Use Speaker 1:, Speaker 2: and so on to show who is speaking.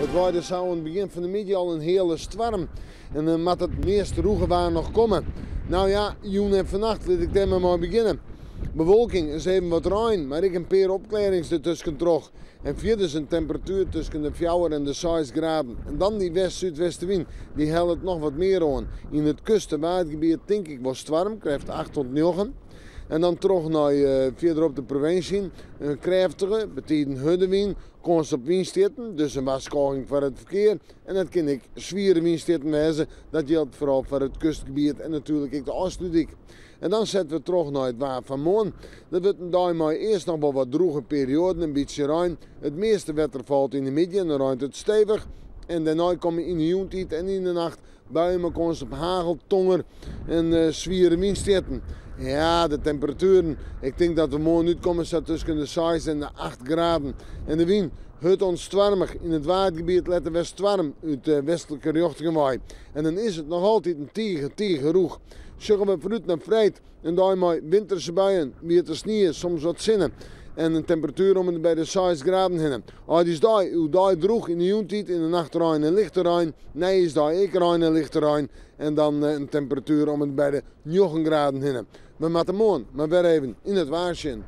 Speaker 1: It waaide sa oan it begjin fan de middei al in heale stoarm en dan moat it meast rûge waar noch komme. Nou ja, jûn en fannacht, lit ik dêr mar mei begjinne. Bewolking, ris even wat rein, mar ek in pear opklearrings der tuskentroch. En fierders in temperatuer tusken de fjouwer en de seis graden. En dan dy west-súdwestewyn, dy hellet noch wat mear oan. Yn it kust- en waadgebiet tink ik wol stoarm, krêft acht oant njoggen. En dan troch nei fierderop de provinsje in krêftige, betiden hurde wyn, kâns op wynstjitten, dus in warskôging foar it ferkear. En dat kin ek swiere wynstjitten wêze, dat jildt foaral foar it kustgebiet en natuerlik ek de Ofslútdyk. En dan sette we troch nei it waar fan moarn. Dat wurdt in dei mei earst noch wol wat drûge perioaden, in bytsje rein. It measte wetter falt yn de middei en dan reint it stevich. En dêrnei komme yn de jûntiid en yn de nacht buien mei kâns op hagel, tonger en swiere wynstjitten. Ja, de temperatueren. Ik tink dat we moarn útkomme sa tusken de seis en de acht graden. En de wyn, hurd oant stoarmich. Yn it Waadgebiet letter wer stoarm út westlike rjochtingen wei. En dan is it noch altyd in tige, tige rûch. Sjogge we foarút nei freed, in dei mei winterse buien, wiete snie, soms wat sinne en in temperatuer om en by de seis graden hinne. Aldjiersdei, oerdei drûch, yn de jûntiid yn de nacht rein en lichte rein, nijjiersdei ek rein en lichte rein en dan in temperatuer om en by de njoggen graden hinne. We moatte moarn mar wer even yn it waar sjen.